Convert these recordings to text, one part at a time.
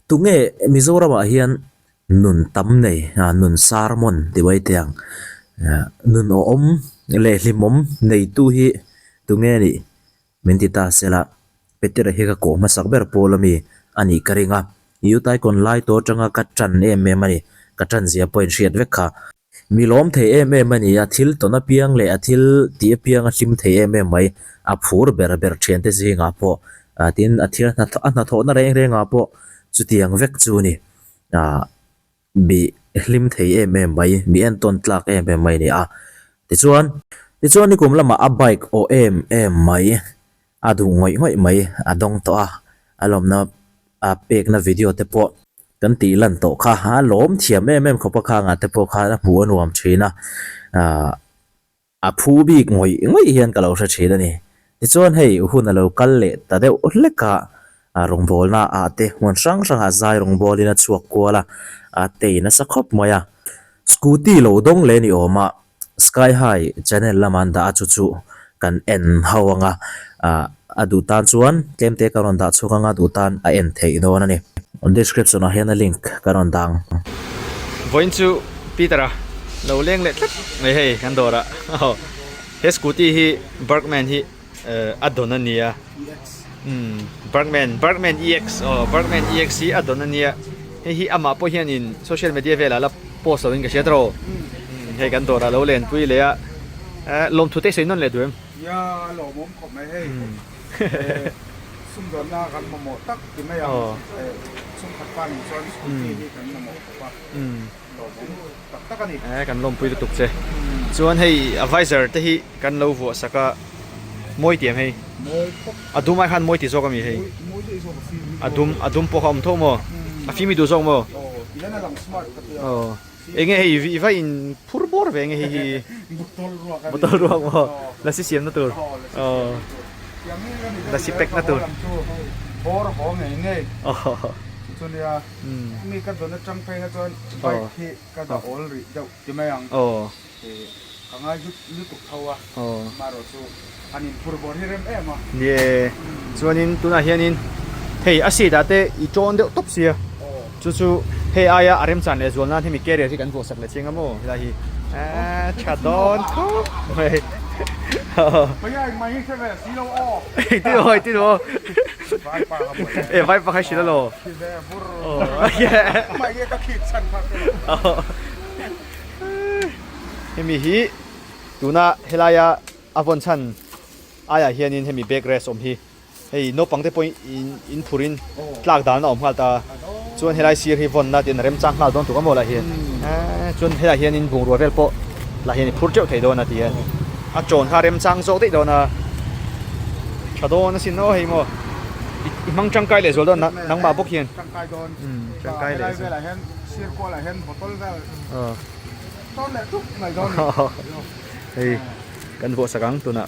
Tunge Mizoramah hian nun tam nei, nun sermon ti mai teh ang, nun awhawm leh hlimawm neitu hi tunge nih min ti ta sela, Petera hi ka kawh hmasak ber pawl ami a nih ka ring a, Youth Icon lai tawh atanga ka tan em em a ni, ka tan zia pawh inhriat vek kha. Mi lawm thei em em a ni a, thil tawn apiang leh a thil tih apiang a hlim thei em em mai, a phur ber ber thiante zingah pawh tin a thil a hnathawhna reng rengah pawh chutiang vek chu a ni. Mi hlim thei em em mai, mi entawn tlak em em mai a ni a. Tichuan, tichuan nikum lamah a bike aw em em mai, a duh ngawih ngawih mai a dawng tawh a, a lawmna a pekna video te pawh kan tih lan tawh kha a lawm thiam em em khawp a khangah te pawh khan a hmuh a nuam thin a, aah a phu bik ngawih ngawih hian ka lo hre thin a ni. Tichuan hei hun a lo kal leh ta deuh hlek a, a rawngbawlna ah te hmun hrang hrangah zai rawngbawlin a chhuak kual a, a tei nasa khawp mai a, scooty lo dawng leh ni awm a. Sky High channel lama an dah a chu chu kan en ho anga ah a duh tan chuan tlem te ka rawn dah chhuak anga duh tan a en theih dawn a ni. Description ah hian a link ka rawn dah ang. Vawiin chu Peter-a lo leng leh tlat mai hei kan dawrah aw he scooty hi Bergman hi a dawn a nia umm Bergman Bergman EX aw Bergman EX hi a dawn a nia. Hei hi amah pawh hianin social media velah la post loin ka hria tawh hei kan dawrah lo lenpui leh a lawmthu te sawi nawn leh duh em? Nia lawmawm khawp mai hei sumdawnna kan mamawh tak ti mai ang chhungkhat pa nen chuan scooty hi kan mamawh khawp a lawmawm tak tak a ni. Kan lawmpui lutuk che chuan hei a visor te hi Kan lo vuah sak a, mawi ti em hei? Mawi khawp. A dum ai khan mawi ti zawk a mi hei? Mawi daih zawk a fim hi. A dum, a dum pawh kha a awm tho maw? A fim hi duh zawk maw? Aw, ti hian a lang smart ka ti a. Aw, enge hei i va in phur bawr ve enge hei hi? Bottle ruak a ni. Bottle ruak maw? Lasi siamna tur. Aw, lasi siamna tur. Tiang hi ka ni deuh Lasi pack na tur. Lam chu bawr haw ngei ngei. Aw. Chu nia, mi ka dawn atang phei kha chuan bike hi ka dah awl rih deuh ti mai ang. Aw. Ka ngai lutuk tho a, amaherawh chu an inphur bawr hi rem em a. Ni e, chuanin tunah hianin hei a seat ah te i tawn deuh tawp sia, chu chu hei aia a remchan leh zual nan hemi carrier hi kan vuah sak leh chiang a maw helai hi eeh tha dawn khawp mai. Paia engmah hi hre ve si lo aw. Engtin aw engtin aw. Vaipa ka buai. E vaipa kha i hrilh alaw. Khi ve vur. Mahni ka khik chhan kha hre lo. Hemi hi tuna helaia a vawn chhan aiah hianin hemi back rest awm hi hei naupang te pawhin in phurin tlak dan a awm nghal ta chuan helai sir hi vawnna tiin a remchang nghal dawn tuk a maw lah hian chuan helaiah hianin bungrua vel pawh lah hian i phur teuh thei dawn a ti a a chawn kha a remchang zawk daih dawn a tha dawn asin aw hei maw i hmang tangkai leh zual dawn nangmah bawk hian tangkai leh zual. Sir kualah hian bottle vel tawn leh tuk mai dawn ni. Hei kan vuah sak ang tunah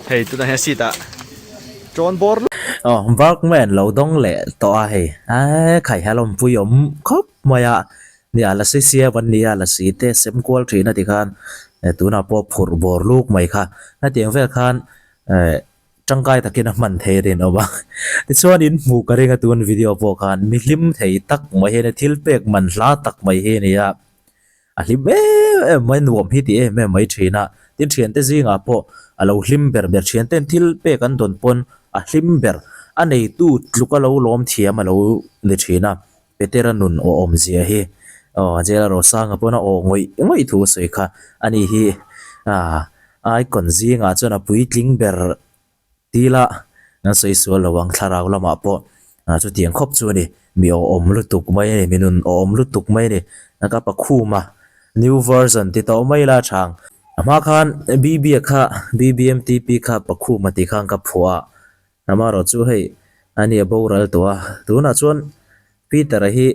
hei tunah hian seat ah tawn bawr lup. Aw Bergman lo dawng leh tawh a hei eee khai hian lawmpui awm khawp mai a nia lasi siam an nia lasi te sem kual thin a ti khan tunah pawh phurh bawr luk mai kha hetiang vel khan eh Tangkai takin a hman thei a rinawm a. Tichuan in hmuh ka ring a tun video pawh khan mi hlim thei tak mai hi a ni, thil pek man hla tak mai hi a ni a. A hlim em em mai, nuam hi ti em em mai thin a. Tin thiante zingah pawh a lo hlim ber ber, thianten thil pek an dawn pawn a hlim ber, a neitu tluk a lo lawm thiam a lo ni thin a. Petera nun aw awmzia hi aw Jail Rosanga pawn a aw ngawih ngawih thu a sawi kha a ni hi ah icon zingah chuan a puitling ber tila an sawi sual lo ang thlarau lamah pawh ah chutiang khawp chu a ni mi aw awm lutuk mai a ni mi nun aw awm lutuk mai a ni a ka pakhuma new version ti tawh mai la chang a hma khan BB a kha BBMTP kha pakhuma tih khan ka phuah a. Amaherawh chu hei a ni a boral tawh a, tunah chuan Peter-a hi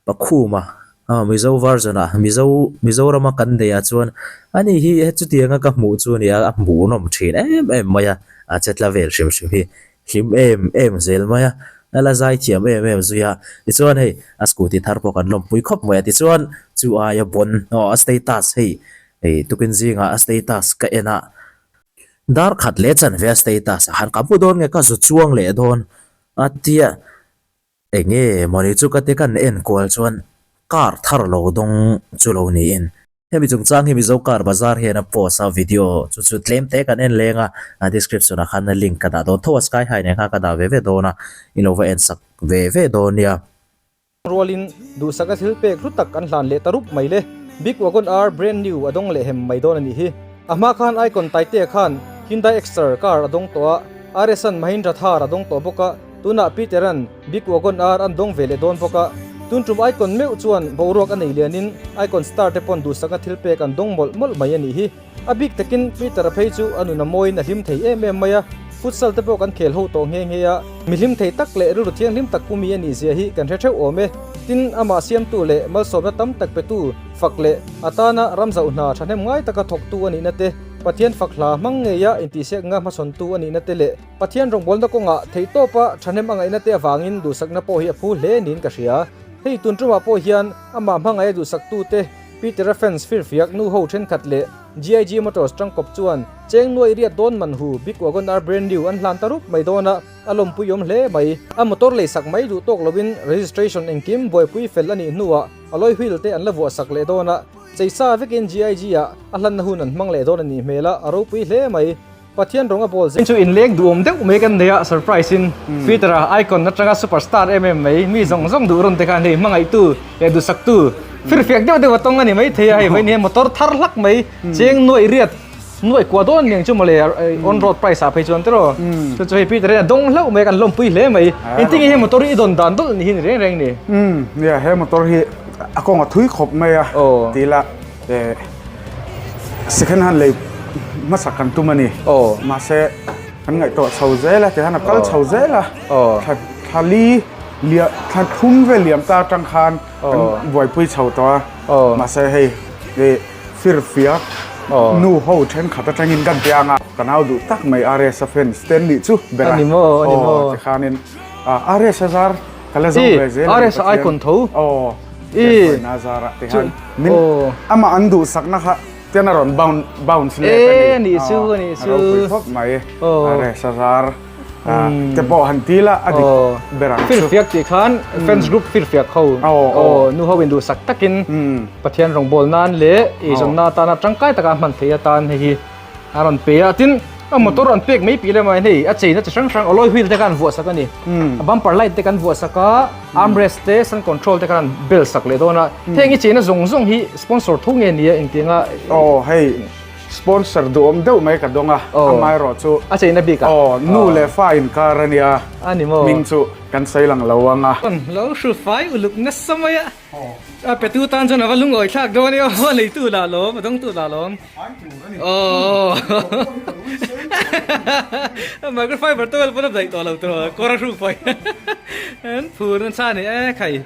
Pakhuma aw Mizo version ah Mizo Mizorama kan neih ah chuan ani hi chutianga ka hmuh chu a ni a, a hmuhnawm thin em em mai a, a che tla vel hrim hrim hi hlim em em zel mai a, a la zai thiam em em zui a, tichuan hei a scooty thar pawh kan lawmpui khawp mai a, tichuan chu aia bon aw a status hei tukin zingah a status ka en a. Dar khat leh chanve a status ah khan ka hmu dawn nge ka zu chuang leh dawn a tia. Enge mawni chu ka ti kan en kual chuan car thar lo dawng chu lo niin. Hemi chungchang hi Mizo Car Bazar hian a post a video chu chu tlem te kan en leng a, a description ah khan link ka dah dawn tho a sky high nen khan ka dah ve ve dawn a, in lo va en sak ve ve dawn nia. Rualin duhsaka thil pek hlu tak an hlan leh ta rup mai le. Big Wagon R brand new a dawng leh hem mai dawn a nih hi. A hma khan Icon Taitea khan Hyundai Exter car a dawng tawh a, RS-a'n Mahindra Thar a dawng tawh bawk a, Tunah Peter-a'n Big Wagon R an dawng ve leh dawn bawk a, tun tum Icon meuh chuan boruak a nei lianin Icon star te pawn duhsakna thil pek an dawng mawlh mawlh mai a nih hi. A bik takin Peter-a phei chu a nun a mawiin a hlim thei em em mai a, futsal te pawh kan khel ho tawh nghe nghe a, mi hlim thei tak leh rilru thianghlim tak pumi a nih zia hi kan hre theuh awm e. Tin, amah siamtu leh malsawmna tam tak petu fak leh a tana ramzauh hna thahnem ngai taka thawktu a nihna te, Pathian fak hla hmang ngeia intihsiakna hmasawntu a nihna te leh, Pathian rawngbawlna kawngah theihtawpa thahnem a ngaihna te avangin duhsakna pawh hi a phu hle niin ka hria. Hei tun tumah pawh hian amah hmangaih a duhsaktute Peter-a fans firfiak nu ho thenkhat leh GIG Motors tangkawp chuan cheng nuai riat dawn man hu Big Wagon R brand new an hlan ta rup mai dawn a, a lawmpui awm hle mai. A motor leisak mai duh tawk loin registration engkim buaipui fel a nih hnuah alloy wheel te an la vuahsak leh dawn a, cheisa vekin GIG ah a hlanna hun an hmang leh dawn a nih hmel a, a ropui hle mai. Pathian rawng a bawl zel. Chu inleng duhawm deuh mai kan nei a, surprise in Peter a icon atanga superstar em em mai, mi zawng zawng duh rawn te khan hei hmangaihtu leh duhsaktu firfiak deuh deuh a tawng a ni mai thei a, hei vawiin hian motor thar hlak mai cheng nuaih riat nuaih kua dawn niang chu mawle on road price ah phei chuan tiraw chu chu hei Peter hian a dawng hlauh mai a kan lawmpui hle mai, engtin nge he motor hi i dawn dan dawlh ni hi ni reng reng ni. Umm nia he motor hi a kawng a thui khawp mai a ti ila. Second hand lei hmasak kan tum a ni. Mahse kan ngaihtuah chho zel a tihian a kal chho zel a. Thla li liah thla thum vel liam ta atang khan kan buaipui chho tawh a. Mahse hei firfiak nu ho thenkhat atangin kan piang a. Ka nau duh tak mai RS a fans te an nih chu ber a. Tikhanin RS a zar Ka la zo ve zel a ni RS icon tho. Aw. I na zara te han. Min ama an duh sakna kha tian a rawn bounce bounce leh ka ni. E ni chu ni chu. Ropui khawp mai. RS a zar. Te pawh han ti la a dik ber ang chu. Firfiak tih khan fans group firfiak ho. Aw nu ho in duh sak takin Pathian rawngbawl nan leh eizawnna atana tangkai taka hman theih atan hei hi A rawn pe a, tin a motor an pek mai piah lamah hian hei a cheina chi hrang hrang alloy wheel te khan an vuah sak a ni. A bumper light te kan vuah sak a, armrest te sun control te khan an bel sak leh dawn a. Heng i cheina zawng zawng hi sponsor tho nge ni a engtiang a? Aw hei sponsor duhawm deuh mai ka dawng a, amaherawh chu a cheina bik a? Aw nu leh fa inkar a nia, hming chu kan sawi lang lo ang a. Lo hru fai uluk nasa mai a. A petu tan chuan a va lungawi thlak dawn e aw, a leitu lah lawm, a dawngtu lah lawm. Aww. Microfiber towel pawn a daih tawh lo tur kawr a hruk pawh an phur nasa a ni e khai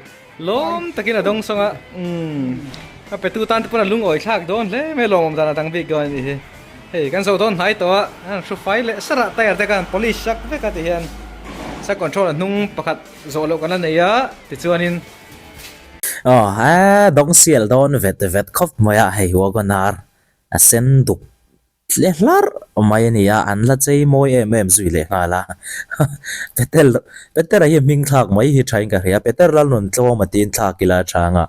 lawm takin a dawng sawng a umm a petu tan te pawn a lungawi thlak dawn hle mai lawmawm dan a dang bik dawn a nih hi hei kan zo dawn hnai tawh a an hru fai leh sarah tyre te khan polish sak vek a ti hian sa control a hnung pakhat zawh loh kan la nei a tichuanin Aw he dawng sial dawn vet vet khawp mai a, hei Wagon-R a sen duk tle hlarh mai a ni a, an la chei mawi em em zui leh nghal a. Peter Peter-a hi hming thlak mai hi thain ka hria, Peter Lalnun tlawm a tiin thlak ila a chang a,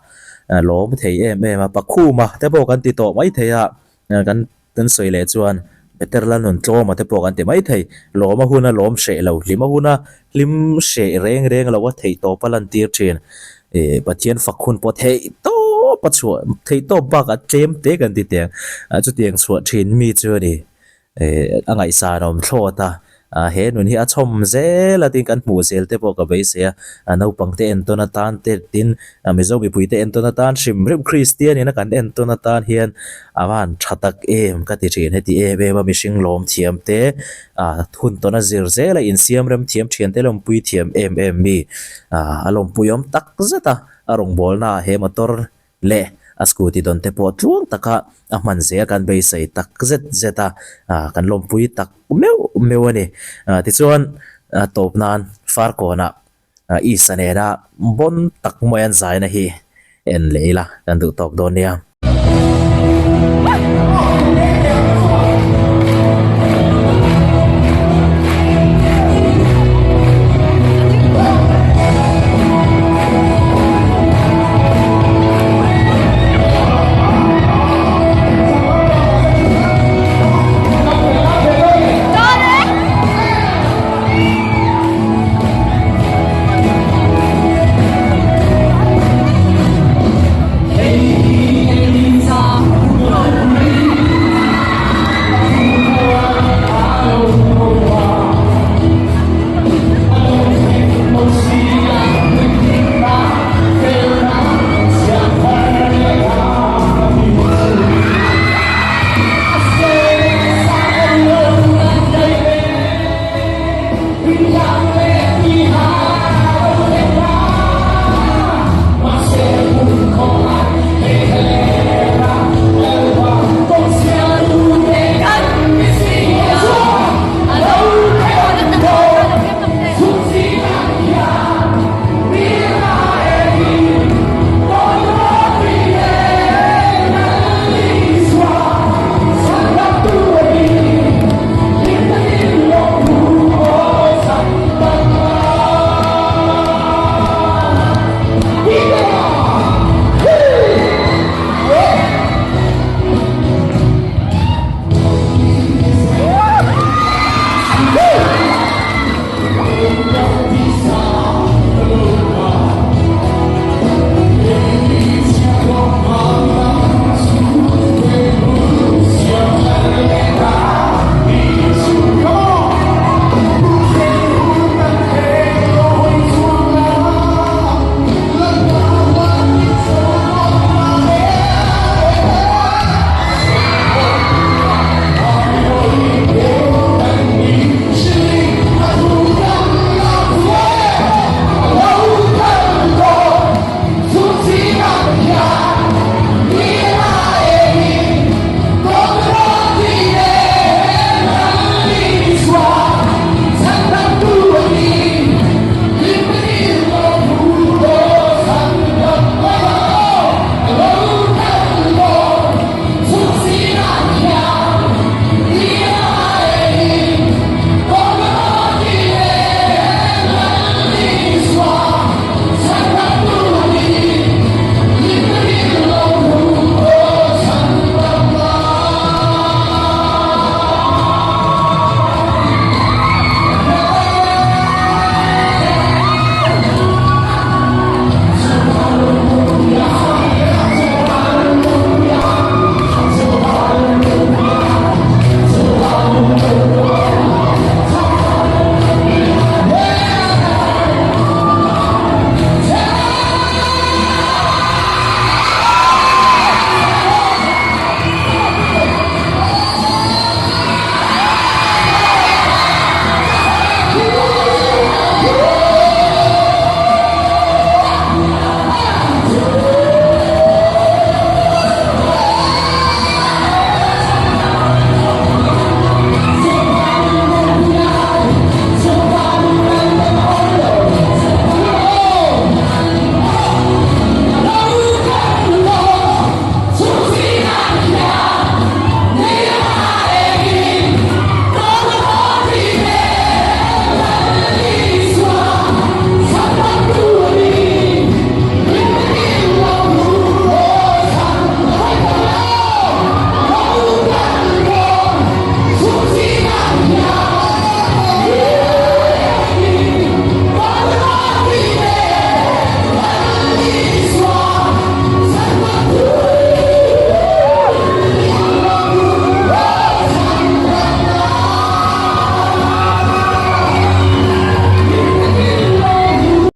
lawm thei em em a, Pakhuma te pawh kan ti tawh mai thei a, Kan kan sawi leh chuan Peter la nun tlawm a te pawh kan ti mai thei. Lawm a hun a lawm hreh lo, hlim a hun a hlim hreh reng reng lo a theih tawp a lantir thin. Ih Pathian fak hun pawh theih tawp a chhuah theih tawp bakah tlem te kan ti teng. Chutiang chhuah thin mi chu a ni. Ih a ngaihsan awm thlawt a. He nun hi a chhawm zel a tin kan hmuh zel te pawh ka beisei a, naupang te entawn atan te tin Mizo mipui te entawn atan hrim hrim Kristian ina kan entawn atan hian a van tha tak em ka ti thin heti em em a mihring lawm thiam te hun tawn a zir zel a insiam rem thiam thian te lawmpui thiam em em mi a lawmpui awm tak zet a a rawngbawlna ah he motor leh a scooty dawn te pawh tluang taka a hman zel kan beisei tak zet zet a, kan lawmpui tak meuh meuh a ni. Tichuan tawp nan Farkawnah Isa nena bawn tak mawi an zaina hi en leh ila kan duh tawk dawn nia.